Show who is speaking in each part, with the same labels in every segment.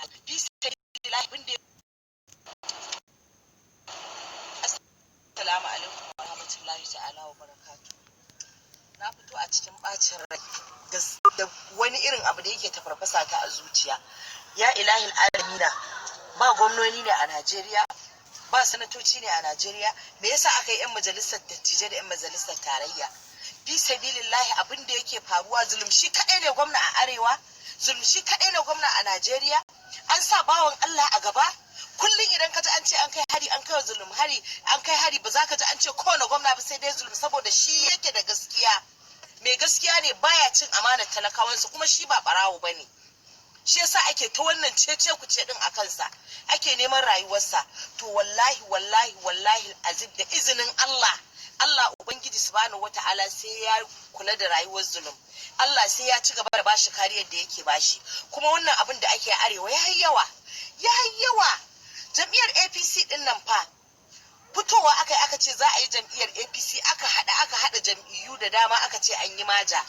Speaker 1: Fi sabilillahi, abin da Assalamu alaikum wa rahmatullahi ta'ala wa barakatuh. Na fito a cikin bacin rai da wani irin abu da yake tafarfasa ta a zuciya. Ya ilahil alamina, ba gwamnoni ne a Najeriya, ba sanatoci ne a Najeriya? Me yasa aka yi 'yan majalisar dattijai da 'yan majalisar tarayya? Fi sabilillahi, abin da yake faruwa, Zulum shi kaɗai ne gwamna a arewa? Zulum shi kaɗai ne gwamna a Najeriya? An sa bawan Allah a gaba. Kullum idan ka ji an ce an kai hari, an kai Zulum hari, an kai hari, ba za ka ji an ce kowane gwamna ba, sai dai Zulum, saboda shi yake da gaskiya, mai gaskiya ne, baya cin amanar talakawansa, kuma shi ba barawo ba ne. Shi yasa ake ta wannan cece kuce din a kansa, ake neman rayuwarsa. To wallahi, wallahi, wallahi azim, da izinin Allah, Allah Ubangiji Subhanahu Wata'ala sai ya kula da rayuwar Zulum. Allah sai ya ci gaba da bashi kariyar da yake bashi. Kuma wannan abin da ake arewa ya yi yawa, ya yi yawa. Jam'iyyar APC din nan fa, fitowa aka yi aka ce za a yi jam'iyyar APC, aka haɗa jam'iyyu da dama, aka ce an yi merger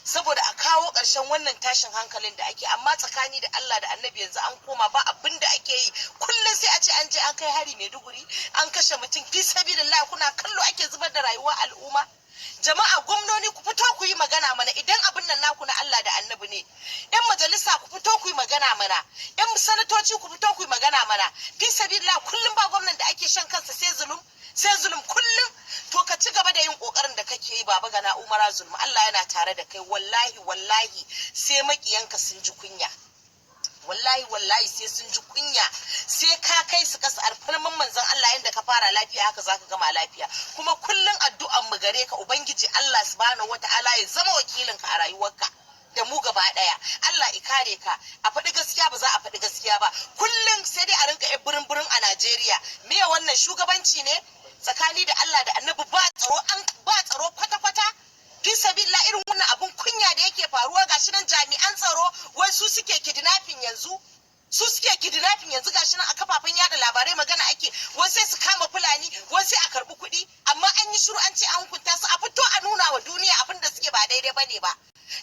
Speaker 1: saboda a kawo ƙarshen wannan tashin hankalin da ake. Amma tsakani da Allah da Annabi, yanzu an koma ba abin da ake yi. Kullum sai a ce an je an kai hari Maiduguri, an kashe mutum. Fi sabilillah, kuna kallo ake zubar da rayuwar al'umma. Jama'a, gwamnoni, ku fito ku yi magana mana idan abin nan naku na Allah da Annabi ne. Yan majalisa, ku fito ku yi magana mana. Yan sanatoci, ku fito ku yi magana mana. Fi sabilillah, kullum ba gwamnan da ake shan kansa sai Zulum, sai Zulum kullum. To ka ci gaba da yin kokarin da kake yi, Baba Gana Umara Zulum. Allah yana tare da kai. Wallahi, wallahi sai makiyanka sun ji kunya. Wallahi, wallahi sai sun ji kunya, sai ka kai su kasa. Alfarman Manzon Allah, yanda ka fara lafiya haka zaka gama lafiya. Kuma kullun addu'an mu gare ka, Ubangiji Allah Subhanahu Wataala ya zama wakilinka a rayuwarka da mu gaba daya. Allah i kare ka. A faɗi gaskiya, ba za a faɗi gaskiya ba. Kullum sai dai a rinka yan birin birin a Najeriya. Me wannan, shugabanci ne? Tsakani da Allah da Annabi, ba tsaro, an ba tsaro kwata kwata. Fi sabilla, irin wannan abun kunya da yake faruwa, gashi nan jami'an tsaro wai su suke kidnapping yanzu, su suke kidnapping yanzu. Gashi nan a kafafen yada labarai magana ake, wai sai su kama Fulani, wai sai a karbi kuɗi, amma an yi shiru an ce an hukunta su. A fito a nuna wa duniya abin da suke ba daidai bane ba.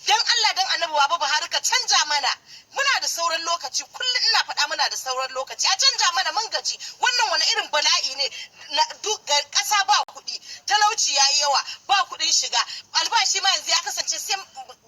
Speaker 1: Dan Allah dan Annabi, Baba Buhari, ka canja mana. Muna da sauran lokaci. Kullum ina faɗa, muna da sauran lokaci, a canja mana, mun gaji. Wannan wani irin bala'i ne na ƙasa? Ba kuɗi, talauci yayi yawa, ba kuɗin shiga, albashi ma yanzu ya kasance sai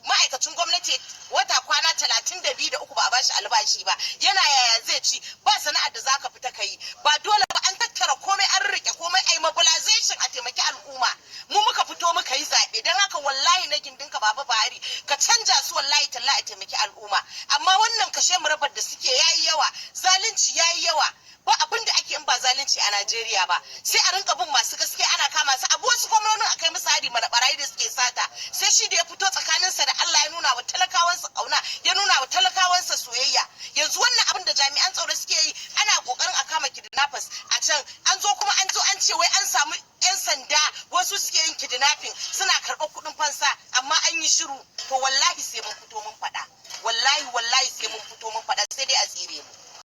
Speaker 1: ma'aikacin gwamnati wata kwana 32 da 3 ba a bashi albashi ba, yana yaya zai ci? Ba sana'ar da zaka fita ka yi, ba dole ba. An tattara komai, an rike komai. Ai mobilization a taimaki al'umma. Mu muka fito muka yi zaɓe, don haka wallahi na gindinka, Baba Buhari, ka canja su. Wallahi tallahi a taimaki al'umma. Amma wannan kashe mu rabar da suke yayi yawa, zalunci yayi yawa. Ba abin da ake in ba zalunci a Najeriya ba. Sai a rinka bin masu gaskiya ana kama su, abu wasu gwamnonin a kai musu hari mana, barayi da suke sata. Sai shi da ya fito tsakaninsa da Allah, ya nuna wa talakawansa kauna, ya nuna wa talakawansa soyayya. Yanzu wannan abin da jami'an tsaro suke yi, ana kokarin a kama kidnappers a can, an zo kuma an zo an ce wai an samu 'yan sanda wasu suke yin kidnapping, suna karɓar kuɗin fansa, amma an yi shiru. To wallahi sai mun fito mun faɗa. Wallahi, wallahi sai mun fito mun faɗa, sai dai a tsire mu.